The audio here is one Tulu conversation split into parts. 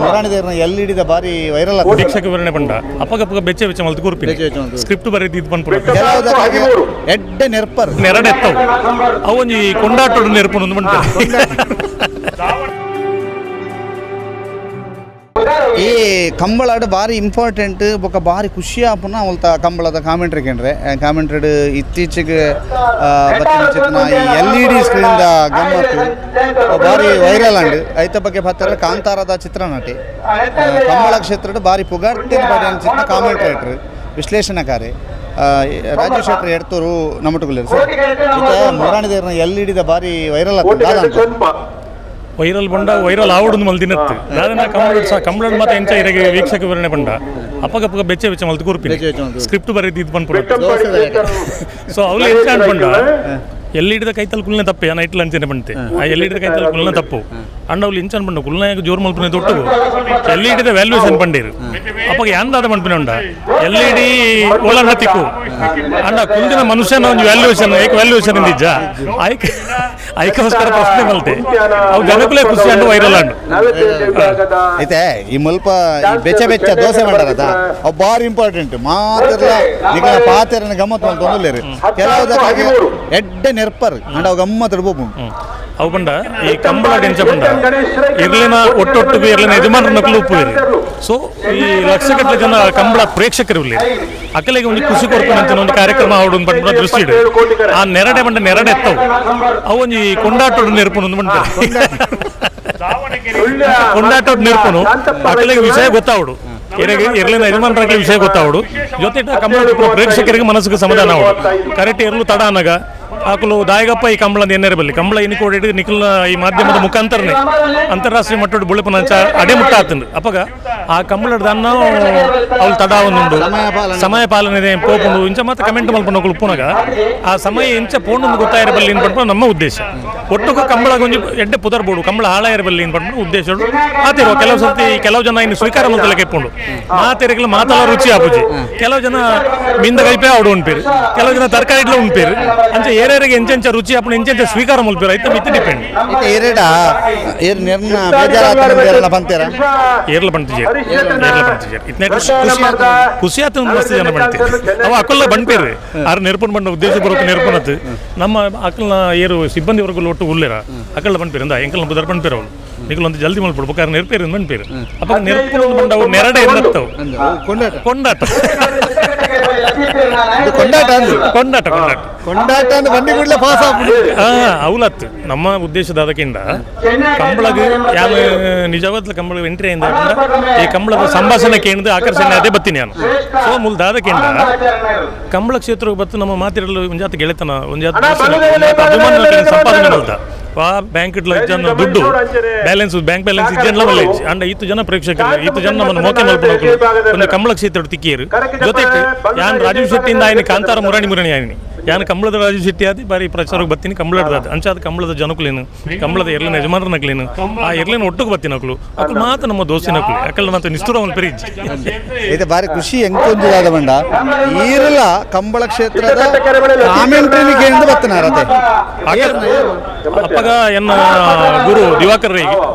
ಮುರಾಣಿದೇರ್ನ ಎಲ್ಇಡಿದ ಬಾರಿ ವೈರಲ್ ಆತ ವೀಕ್ಷಕ ವಿವರಣೆ ಪಂಡ ಅಪ್ಪಗಪ್ಪಗ ಬೆಚ್ಚೆ ಬೆಚ್ಚೆ ಮಲ್ತು ಕೂರ್ಪಿ ಸ್ಕ್ರಿಪ್ಟ್ ಬರೆದು ಇದು ಪನ್ಪುನ ಎಡ್ಡೆ ನೆರ್ಪರ್ ನೆರಡೆ ಎತ್ತವು ಅವು ಒಂಜಿ ಕೊಂಡಾಟೋಡು ನೆರ್ಪುನ ಒಂದು ಪಂಡ. ಈ ಕಂಬಳಾಡು ಭಾರಿ ಇಂಪಾರ್ಟೆಂಟ್ ಬೊಕ ಭಾರಿ ಖುಷಿ ಆಪುನ ಅವಲ್ತ ಕಂಬಳದ ಕಾಮೆಂಟ್ರಿ ಕೇಂದ್ರೆ ಕಾಮೆಂಟ್ರಿಡ್ ಇತ್ತೀಚೆಗೆ ಬತ್ತಿನ ಈ L E D ಸ್ಕ್ರೀನ್ದ ಗಮ್ಮತ್ತು ಭಾರಿ ವೈರಲ್ ಅಂಡ್ ಐತ ಬಗ್ಗೆ ಬರ್ತಾರೆ ಕಾಂತಾರದ ಚಿತ್ರನಟಿ ಕಂಬಳ ಕ್ಷೇತ್ರದ ಭಾರಿ ಪುಗಾರ್ತಿನ ಬಾರಿ ಅನ್ಸಿದ್ನ ಕಾಮೆಂಟ್ರೇಟ್ರ್ ವಿಶ್ಲೇಷಣಕಾರಿ ರಾಜೇಶ್ ಶೆಟ್ಟರ್ ಎಡ್ತೂರು ನಮ್ಮಟುಗುಲೇರು ಸರ್. ಈತ ಮುರಾಣಿದೇರ್ನ ಎಲ್ ಇ ಡಿದ ಭಾರಿ ವೈರಲ್ ಆಗ್ತದೆ. ವೈರಲ್ ಬಂಡ ವೈರಲ್ ಆವಡೊಂದು ಮಲ್ದಿನತ್ತು ದಾದನ ಕಂಬಳ ಕಂಬಳ ಮಾತ ಎಂಚ ಇರಗೆ ವೀಕ್ಷಕ ವಿವರಣೆ ಬಂಡ ಅಪ್ಪಗಪ್ಪಗ ಬೆಚ್ಚೆ ಬೆಚ್ಚೆ ಮಲ್ತು ಕೂರ್ಪಿ ಸ್ಕ್ರಿಪ್ಟ್ ಬರೆದು ಇದು ಪನ್ಪುನ. ಸೊ ಅವ್ಲು ಎಂಚ ಅನ್ಪಂಡ ಎಲ್ಲಿಡಿದ ಕೈತಲ್ ಕುಲ್ನೆ ತಪ್ಪೆ ಯಾನ ಇಟ್ಲ ಅಂಚನೆ ಬಂತೆ ಆ ಎಲ್ಲಿಡಿದ ಕೈತಲ್ ಕುಲ್ನ ತಪ್ಪು ಅಂಡ ಅವ್ಲು ಇಂಚ ಅನ್ಪಂಡ ಕುಲ್ನಾಯಕ ಜೋರು ಮಲ್ಪುನೆ ತೊಟ್ಟು ಎಲ್ಲಿಡಿದ ವ್ಯಾಲ್ಯೂಯೇಷನ್ ಪಂಡೇರು ಅಪ್ಪಗ ಯಾಂದಾದ ಮನ್ಪುನೆ ಉಂಡ L E D ಒಳನ ತಿಕ್ಕು ಅಂಡ ಕುಂದಿನ ಮನುಷ್ಯನ ಒಂದು ವ್ಯಾಲ್ಯೂಯೇಷನ್ ಏಕ ವ್ಯಾಲ್ಯೂಯೇಷನ್ ಇಂದಿಜ್ಜ ಐಕ್ ಐಕೋಸ್ಕರ ಪ್ರಶ್ನೆ ಮಲ್ತೆ ಅವು ಜನಕುಲೇ ಖುಷಿ ಅಂಡು ವೈರಲ್ ಅಂಡು. ಐತೆ ಈ ಮುಲ್ಪ ಬೆಚ್ಚ ಬೆಚ್ಚ ದೋಸೆ ಮಾಡಾರದ ಅವು ಭಾರಿ ಇಂಪಾರ್ಟೆಂಟ್ ಮಾತ್ರ ನಿಗಲ ಪಾತೆರನ ಗಮ್ಮತ್ ಮಲ್ತೊಂದುಲ್ಲೇರು ಕೆಲವು ಎಡ್ಡೆ ನೆರ್ಪರ್ ಅಂಡ ಅವು ಗಮ್ಮತ್ ಇಡ್ಬೋದು. ಅವು ಬಂಡ ಈ ಕಂಬಳ ಎಂಚ ಬಂಡ ಇರ್ಲಿನ ಒಟ್ಟೊಟ್ಟಿಗೆ ಇರ್ಲಿನ ಯಜಮಾನರ ನಕಲು ಉಪ್ಪು. ಸೊ ಈ ಲಕ್ಷಗಟ್ಟಲೆ ಜನ ಕಂಬಳ ಪ್ರೇಕ್ಷಕರು ಇಲ್ಲಿ ಅಕ್ಕಲಿಗೆ ಒಂದು ಖುಷಿ ಕೊಡ್ತಾನಂತ ಒಂದು ಕಾರ್ಯಕ್ರಮ ಅವಡು ಪಂಡ ದೃಷ್ಟಿ ಆ ನೆರಡೆ ಬಂಡ ನೆರಡೆ ಎತ್ತವು ಅವು ಒಂಜಿ ಕೊಂಡಾಟೋಡು ನೆರ್ಪುನು ಒಂದು ಬಂಡ ಕೊಂಡಾಟೋಡು ನೆರ್ಪುನು ಅಕ್ಕಲಿಗೆ ವಿಷಯ ಗೊತ್ತಾವಡು ಇರ್ಲಿನ ಯಜಮಾನರಾಗಲಿ ವಿಷಯ ಗೊತ್ತಾವಡು ಜೊತೆ ಕಂಬಳ ಪ್ರೇಕ್ಷಕರಿಗೆ ಮನಸ್ಸಿಗೆ ಸಮಾಧಾನ ಅವಡು ಕರೆಕ್ಟ್ ಇರ್ಲು ತಡ ಅನಗ ಆಕಲು ದಾಯಗಪ್ಪ ಈ ಕಂಬಳ ಎನ್ನೇರ ಬಲ್ಲಿ ಕಂಬಳ ಇನ್ಕೋಡಿ ನಿಖಿಲ್ ಈ ಮಾಧ್ಯಮದ ಮುಖಾಂತರನೇ ಅಂತಾರಾಷ್ಟ್ರೀಯ ಮಟ್ಟದ ಬುಳಿಪನ ಅಡೆ ಮುಟ್ಟ ಆತಂದು ಅಪ್ಪಗ ಆ ಕಂಬಳದ ದಾನ್ನ ಅವಳು ತಡ ಒಂದುಂಡು ಸಮಯ ಪಾಲನೆ ಪೋಪುಂಡು ಇಂಚ ಮಾತ್ರ ಕಮೆಂಟ್ ಮಲ್ಪನ ಉಪ್ಪುನಗ ಆ ಸಮಯ ಇಂಚ ಪೋಂಡು ಗೊತ್ತಾಯಿರಬಲ್ಲಿ ಪಂಡ ನಮ್ಮ ಉದ್ದೇಶ. ಒಟ್ಟುಗೂ ಕಂಬಳ ಒಂಜಿ ಎಡ್ಡೆ ಪುದರ್ಬೋಡು ಕಂಬಳ ಹಾಳಾಯಿರಬಲ್ಲಿ ಪಂಡ ಉದ್ದೇಶ ಆತಿರುವ ಕೆಲವು ಸರ್ತಿ ಕೆಲವು ಜನ ಇನ್ನು ಸ್ವೀಕಾರ ಮಲ್ತಲಕ್ಕೆ ಇಪ್ಪುಂಡು ಮಾತೆರೆಗ್ಲ ಮಾತಲ ರುಚಿ ಆಪುಜಿ ಕೆಲವು ಜನ ಮಿಂದ ಕೈಪೇ ಅವಡು ಉಂಪೇರು ಕೆಲವು ಜನ ತರಕಾರಿ ಇಡ್ಲ ಉಂಪೇರು ಅಂಚ ಏರೇರಿಗೆ ಎಂಚೆಂಚ ರುಚಿ ಆಪುಂಡು ಎಂಚೆಂಚ ಸ್ವೀಕಾರ ಮಲ್ಪೇರು ಐತ ಮಿತ್ ಡಿಪೆಂಡ್. ಏರೇಡ ಏರ್ ನಿರ್ನ ಬೇಜಾರಾತನ ಬಂತೇರ ಏರ್ಲ ಬಂತಿಜೆ ಏರ್ಲ ಬಂತಿಜೆ ಇತ್ನೆ ಖುಷಿ ಆತ ಮಸ್ತ್ ಜನ ಬಂತೆ ಅವ ಅಕಲ್ಲ ಬಂಪೇರು ಆರ್ ನೆರ್ಪುನ್ ಬಂಡ ಉದ್ದೇಶ ಬರೋಕೆ ನೆರ್ಪುನತ್ತು ನಮ್ಮ ಅಕಲ್ನ ಏರು ಸಿಬ್ಬಂದಿ ವರ್ಗಲು ಒಟ್ಟು ಉಲ್ಲೇರ ಅಕಲ್ಲ ಬಂಪೇರು ಅಂದ ಎಂಕಲ್ನ ಬುದರ್ ಬಂಪೇರು ಅವಳು ನಿಕಲ್ ಒಂದು ಜಲ್ದಿ ಮಲ್ಪಡು ಬೇಕಾದ್ರೆ ನೆರ್ಪೇರು ಬಂಪೇರು ಅಪ್ಪ ನೆರ್ಪುನ ಬಂಡ ಅವು ನೆರಡೆ ಎನ್ನತ್ತವು ಕೊಂಡಾಟ ಕೊಂಡಾಟ ಕೊಂಡಾಟ ಕೊಂಡಾಟ ಕೊಂಡಾಟ ಕೊಂಡಾಟ ಅಂದ್ರೆ ಬಂಡಿ ಕೂಡಲೇ ಪಾಸ್ ಆಗ್ಬಿಡು. ಅವಲತ್ತು ನಮ್ಮ ಉದ್ದೇಶದ ಅದಕ್ಕಿಂತ ಕಂಬಳಗೆ ಯಾರು ನಿಜವಾದ ಕಂಬಳ ಎಂಟ್ರಿ ಇಂದ ಈ ಕಂಬಳದ ಸಂಭಾಷಣೆ ಕೇಂದ್ರ ಆಕರ್ಷಣೆ ಅದೇ ಬತ್ತೀನಿ ನಾನು. ಸೊ ಮುಲ್ದಾದಕ್ಕಿಂತ ಕಂಬಳ ಕ್ಷೇತ್ರಕ್ಕೆ ಬತ್ತು ನಮ್ಮ ಮಾತಿರಲು ಒಂದು ಜಾತಿ ಗೆಳೆತನ ಒಂದು ಜಾತಿ ಅಭಿಮಾನ ಸಂಪಾದನೆ ಮಲ್ತ ಆ ಬ್ಯಾಂಕ್ ಇಡ್ಲ ಜನ ದುಡ್ಡು balance bank balance ಇಜ್ಜನ್ಲ ಮಲ್ಲ ಇಜ್ಜಿ ಅಂಡ ಇತ್ತು ಜನ ಪ್ರೇಕ್ಷಕರು ಇತ್ತು ಜನ ನಮ್ಮನ್ನು ಮೋಕೆ ಮಲ್ಪನೋಕಲು ಒಂದು ಕಂಬಳ ಕ್ಷೇತ್ರ ತಿಕ್ಕಿಯರು ಜೊತೆಗೆ ಯಾನ್ ರಾಜೀವ್ ಶೆಟ್ಟಿಯಿಂದ ಆಯ್ನ ಕಾಂತಾರ ಮುರಾಣಿ ಮುರಾಣಿ ಆಯ್ನಿ ಯಾನ್ ಕಂಬಳದ ರಾಜೀವ್ ಶೆಟ್ಟಿ ಆದಿ ಬಾರಿ ಪ್ರಚಾರಕ್ಕೆ ಬತ್ತೀನಿ ಕಂಬಳದ ಅಂಚಾದ ಕಂಬಳದ ಜನಕುಲೇನು ಕಂಬಳದ ಎರ್ಲಿನ ಯಜಮಾನರ ನಕಲೇನು ಆ ಎರ್ಲಿನ ಒಟ್ಟುಗೆ ಬತ್ತೀನಿ ಅಕಲು ಅಕಲು ಮಾತ್ರ ನಮ್ಮ ದೋಸ್ತಿ ನಕಲು ಅಕಲ್ ಮಾತ್ರ ನಿಷ್ಠುರ ಒಂದು ಪೆರಿಜ್ಜಿ. ಇದು ಭಾರಿ ಖುಷಿ ಎಂಕೊಂಜುದಾದ ಬಂಡ ಈರಲ ಕಂಬಳ ಕ್ಷೇತ್ರದ ಕಾಮೆಂಟ್ರಿನ ಕೇಂದ್ರ ಬತ್ತನಾರ ಅಪ್ಪಗ ಎನ್ನ ಗುರು ದಿವಾಕರ್ ರೈ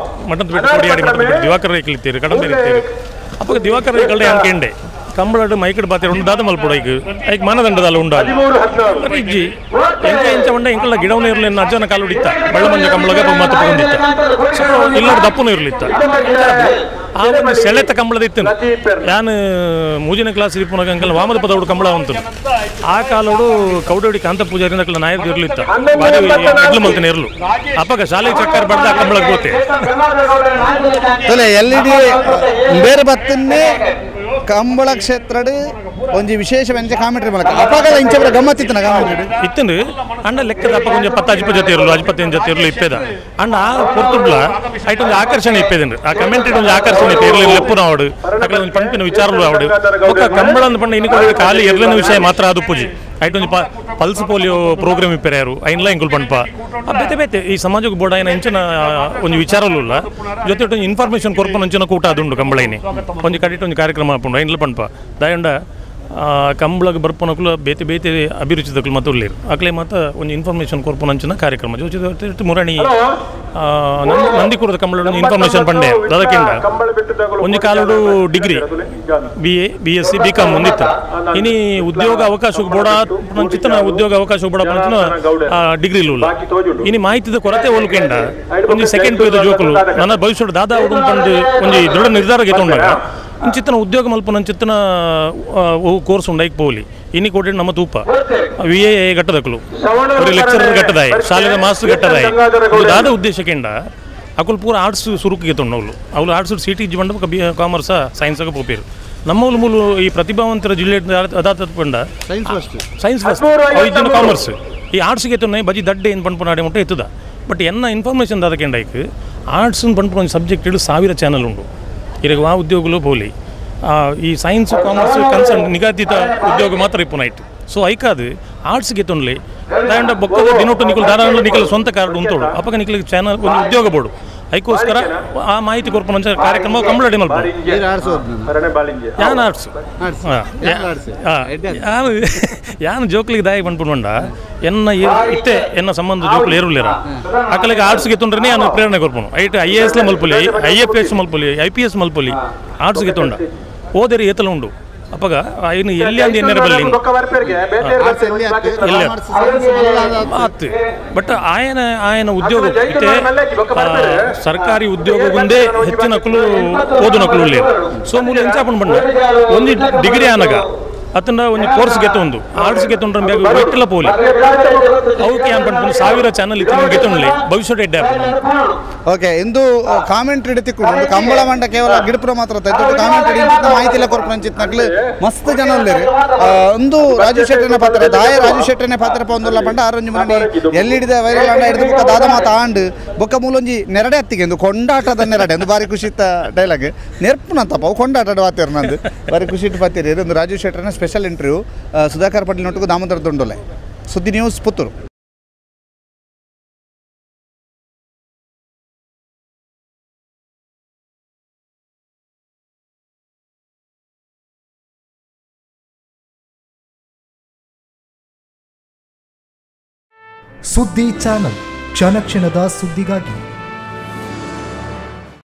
ಮಟನ್ ಬಿಟ್ಟು ಕೊಡಿಯಾಡಿ ಮಟನ್ ಬಿಟ್ಟು ದಿವಾಕರ್ ರೈ ಕಲಿತೀರಿ ಕಡಂಬೆ ಇರ್ತೀರಿ ಅಪ್ಪಗ ದಿವಾಕರ್ ರೈ ಕಳ್ಳೆ ಅನ್ಕಂಡೆ ಕಂಬಳಡು ಮೈಕಡ್ ಬಾತಿರ ಉಂಡು ದಾದ ಮಲ್ಪುಡು ಐಕ್ ಐಕ್ ಮಾನದಂಡದಲ್ಲ ಉಂಡು ಇಜ್ಜಿ ಎಂಕ ಎಂಚ ಉಂಡ ಎಂಕಲ್ಲ ಗಿಡವನ ಇರಲಿ ಅಜ್ಜನ ಕಾಲು ಹಿಡಿತ ಬಳ್ಳಮಂಜ ಕಂಬಳಗ ಮಾತು ತಗೊಂಡಿತ್ತ ಸೊ ಇಲ್ಲೋಡು ದಪ್ಪನೂ ಇರಲಿತ್ತ ಆ ಒಂದು ಸೆಳೆತ ಕಂಬಳದ ಇತ್ತು. ನಾನು ಮೂಜಿನ ಕ್ಲಾಸ್ ಇಪ್ಪುನಾಗ ಅಂಕಲ್ ವಾಮದ ಪದವಡು ಕಂಬಳ ಅಂತು ಆ ಕಾಲೋಡು ಕೌಡೋಡಿ ಕಾಂತ ಪೂಜಾರಿ ಅಂಕಲ್ ನಾಯಕ ಇರ್ಲಿತ್ತ ಬಾರಿ ಎಡ್ಲು ಮಲ್ತನ ಇರ್ಲು ಅಪ್ಪಗ ಶಾಲೆ ಚಕ್ಕರ್ ಬಡ್ದ ಆ ಕಂಬಳಕ್ಕೆ ಗೋತೆ L E D ಬೇರೆ ಬತ್ತನ್ನೇ ಕಂಬಳ ಕ್ಷೇತ್ರಡ್ ಒಂಜಿ ವಿಶೇಷ ವ್ಯಂಜ ಕಾಮೆಂಟ್ರಿ ಮೂಲಕ ಅಪಗಲ ಇಂಚ ಗಮ್ಮತ್ತಿತ್ತನ ಕಾಮೆಂಟ್ರಿ ಇತ್ತಂದು ಅಂಡ ಲೆಕ್ಕದ ಅಪ್ಪ ಕೊಂಚ ಪತ್ತ ಅಜಿಪ ಜೊತೆ ಇರಲು ಅಜಿಪತ್ತಿನ ಜೊತೆ ಇರಲು ಇಪ್ಪೇದ ಅಂಡ ಆ ಪೊರ್ತುಡ್ಲ ಐಟ್ ಒಂದು ಆಕರ್ಷಣೆ ಇಪ್ಪೇದನ್ರಿ ಆ ಕಮೆಂಟ್ರಿ ಒಂದು ಆಕರ್ಷಣೆ ಇಪ್ಪೆ ಇರಲಿ ಲೆಪ್ಪುನ ಅವಡು ಅಕಲ ಒಂದು ಪಂಪಿನ ವಿಚಾರಲು ಅವಡು ಒಕ್ಕ ಕಂಬಳ ಅಂದ್ ಪಂಡ ಇನ್ನಿಕೊಡ ಖಾಲಿ ಎರ್ಲಿನ ವಿಷಯ ಮಾತ್ರ ಅದು ಪೂಜೆ ಐಟ್ ಒಂದು pulse polio program ಇಪ್ಪೇರು ಯಾರು ಐನ್ಲ ಎಂಕುಲ್ ಪಂಪ ಬೇತೆ ಬೇತೆ ಈ ಸಮಾಜಕ್ಕೆ ಬೋರ್ಡ್ అయిన ಇಂಚಿನ ಒಂಜಿ ವಿಚಾರಲು ಜೊತೆ ಒಂಜಿ ಇನ್ಫಾರ್ಮೇಷನ್ ಕೊರ್ಪನ ಅಂಚಿನ ಕೂಟ ಅದುಂಡು ಕಂಬಳೈನಿ ಒಂಜಿ ಕಡಿಟ್ ಒಂಜಿ ಕಾರ್ಯಕ್ರಮ ಆಪುಂಡು ಐನ್ಲ ಪಂಪ ದಯಂಡ ಕಂಬಳಗ್ ಬರ್ಪನಕುಲು ಬೇತೆ ಬೇತೆ ಅಭಿರುಚಿದಕುಲು ಮತ್ತು ಉಳ್ಳೇರು ಅಕ್ಲೆ ಮಾತ ಒಂಜಿ ಇನ್ಫಾರ್ಮೇಷನ್ ಕೊರ್ಪುನಂಚಿನ ಕಾರ್ಯಕ್ರಮ ಜೋಚಿದ ಮುರಣಿ ನಂದಿಕೂರದ ಕಂಬಳ ಇನ್ಫಾರ್ಮೇಷನ್ ಪಂಡೆ ದಾದಕಿಂಡ ಒಂಜಿ ಕಾಲಡು degree B A B S C B com ಒಂದಿತ್ತು ಇನಿ ಉದ್ಯೋಗ ಅವಕಾಶ ಬೋಡ ಪಂಚಿತನ ಉದ್ಯೋಗ ಅವಕಾಶ ಬೋಡ ಪಂಚಿನ ಡಿಗ್ರಿ ಉಲ್ಲ ಇನಿ ಮಾಹಿತಿದ ಕೊರತೆ ಹೋಲ್ಕೆಂಡ ಒಂಜಿ ಸೆಕೆಂಡ್ ಪಿ ಜೋಕುಲು ನನ್ನ ಭವಿಷ್ಯದ ದಾದಾ ಪಂದು ಒಂಜಿ ದೃಢ ನಿರ್ಧಾರ ಗೆತ್ತೊಂಡಾಗ ಇಂಚಿತ್ತನ ಉದ್ಯೋಗ ಮಲ್ಪುನಂಚಿತ್ತನ ಕೋರ್ಸ್ ಉಂಡೈಕ್ ಪೋಲಿ ಇನಿ ಕೋಟಿ ನಮ್ಮ ತೂಪ ವಿ ಎ ಘಟ್ಟದಕಲು ಲೆಕ್ಚರರ್ ಘಟ್ಟದಾಯಿ ಶಾಲೆದ ಮಾಸ್ಟರ್ ಘಟ್ಟದಾಯಿ ದಾದ ಉದ್ದೇಶಕ್ಕೆಂಡ ಅಕುಲು ಪೂರ ಆರ್ಟ್ಸ್ ಸುರುಕಿಗೆ ತೊಂಡವಳು ಅವಳು ಆರ್ಟ್ಸ್ ಸಿ ಟಿ ಬಂಡ ಬಿ ಕಾಮರ್ಸ ಸೈನ್ಸಾಗ ಪೋಪೇರು ನಮ್ಮವ್ಲು ಮೂಲು ಈ ಪ್ರತಿಭಾವಂತರ ಜಿಲ್ಲೆ ಅದಾತ ಪಂಡ ಸೈನ್ಸ್ ಫಸ್ಟ್ ಅವು ಕಾಮರ್ಸ್ ಈ ಆರ್ಟ್ಸ್ಗೆ ಎತ್ತುన్నాయి ಬಜಿ ದಡ್ಡೆ ಏನು ಪಂಪುನಾಡೆ ಮುಟ್ಟ ಎತ್ತುದ ಬಟ್ ಎನ್ನ ಇನ್ಫಾರ್ಮೇಷನ್ ದಾದಕೆಂಡೈಕ್ ಆರ್ಟ್ಸ್ ಪಂಪುನ ಒಂದು ಸಬ್ಜೆಕ್ಟ್ 1000 ಚಾನಲ್ ಉಂಡು ಇರಗ ಆ ಉದ್ಯೋಗಲು ಪೋಲಿ ಈ ಸೈನ್ಸ್ ಕಾಮರ್ಸ್ ಕನ್ಸರ್ನ್ ನಿಗದಿತ ಉದ್ಯೋಗ ಮಾತ್ರ ಇಪ್ಪು ನೈಟ್ ಸೊ ಐಕಾದು ಆರ್ಟ್ಸ್ಗೆ ತೊಂದಲೆ ದಾಂಡ ಬೊಕ್ಕದ ದಿನೊಟ್ಟು ನಿಕಲ್ ದಾರಾಂಡ ನಿಕಲ್ ಸ್ವಂತ ಕಾರ್ಡ್ ಉಂಟೋಡು ಅಪ್ಪಗ ನಿಕಲಿಗೆ ಚಾನಲ್ ಒಂದು ಉದ್ಯೋಗ ಬೋಡು ಐಕೋಸ್ಕರ ಆ ಮಾಹಿತಿ ಕೊರ್ಪುನಂಚ ಕಾರ್ಯಕ್ರಮ ಕಂಬಳಡಿ ಮಲ್ಪ ಯಾನ್ ಆರ್ಟ್ಸ್ ಯಾನ್ ಜೋಕ್ಲಿಗೆ ದಾಯಿ ಬಂದ್ಬಿಡ್ಬಂಡ ಎನ್ನ ಇತ್ತೆ ಎನ್ನ ಸಂಬಂಧ ಜೋಕ್ಲು ಏರುಲೇರ ಅಕಲಿಗೆ ಆರ್ಟ್ಸ್ಗೆ ತೊಂದ್ರೆ ನಾನು ಪ್ರೇರಣೆ ಕೊರ್ಪುನು ಐಟ್ I A ಎಸ್ಲ ಮಲ್ಪುಲಿ I F S ಮಲ್ಪುಲಿ I P S ಮಲ್ಪುಲಿ ಆರ್ಟ್ಸ್ಗೆ ತೊಂಡ ಓದೇರಿ ಏತಲ ಉಂಡು ಅಪ್ಪಗ ಇನ್ನು ಎಲ್ಲಿ ಅಂದ ಎನ್ನೆರ ಬಲ್ಲಿ ಆತು ಬಟ್ ಆಯನ ಆಯನ ಉದ್ಯೋಗ ಇತ್ತೆ ಸರ್ಕಾರಿ ಉದ್ಯೋಗಗುಂದೇ ಹೆಚ್ಚಿನ ನಕಲು ಓದು ನಕಲು ಉಳ್ಳೇರು ಸೊ ಮೂಲ ಎಂಚಾಪಣ್ ಬಂಡ ಒಂದು ಡಿಗ್ರಿ ಆನಗ ಅತನ ಒಂದು ಕೋರ್ಸ್ ಗೆತ್ತೊಂದು ಆರ್ಟ್ಸ್ ಗೆತ್ತೊಂಡ್ರೆ ಬೇಗ ಬೆಟ್ಟಲ ಪೋಲಿ ಅವಕ್ಕೆ ಏನ್ ಪಂಡ 1000 ಚಾನಲ್ ಇತ್ತು ಗೆತ್ತೊಂಡ್ಲಿ ಭವಿಷ್ಯದ ಎಡ್ಡೆ ಓಕೆ ಇಂದು ಕಾಮೆಂಟ್ರಿ ತಿಕ್ಕೊಂಡು ಕಂಬಳ ಮಂಡ ಕೇವಲ ಗಿಡಪುರ ಮಾತ್ರ ದೊಡ್ಡ ಕಾಮೆಂಟ್ರಿ ಇಂಚಿನ ಮಾಹಿತಿ ಎಲ್ಲ ಕೊರ್ಪುನಂಚಿತ್ ನಕ್ಲು ಮಸ್ತ್ ಜನ ಉಲ್ಲೇರು ಒಂದು ರಾಜು ಶೆಟ್ಟರನ ಪಾತ್ರ ದಾಯ ರಾಜು ಶೆಟ್ಟರನೇ ಪಾತ್ರ ಪೊಂದುಲ್ಲ ಪಂಡ ಆರೊಂಜಿ ಮನೆ ಎಲ್ಲಿಡಿದ ವೈರಲ್ ಅಂಡ ಹಿಡಿದು ಬೊಕ್ಕ ದಾದ ಮಾತ ಆಂಡ್ ಬೊಕ್ಕ ಮೂಲೊಂಜಿ ನೆರಡೆ ಅತ್ತಿಗೆ ಒಂದು ಕೊಂಡಾಟದ ನೆರಡೆ ಒಂದು ಬಾರಿ ಖುಷಿತ ಡೈಲಾಗ್ ನೆರ್ಪುನಂತಪ್ಪ ಅವು ಕೊಂಡಾಟದ ವಾತಿರ್ ನಂದು ಬಾರಿ ಖುಷಿ ಇಟ್ಟು ಪಾತಿರಿ ಒಂದು ರಾಜು ಶೆಟ್ಟರನ ಸ್ಪೆಷಲ್ ಇಂಟರ್ವ್ಯೂ ಸುಧಾಕರ್ ಪಟೇಲ್ ನೊಟ್ಟಿಗೂ ದಾಮೋದರ ದೊಂಡೋಲೆ ಸುದ್ದಿ ನ್ಯೂಸ್ ಪುತ್ತೂರು. ಸುದ್ದಿ ಚಾನಲ್ ಕ್ಷಣ ಕ್ಷಣದ ಸುದ್ದಿಗಾಗಿ.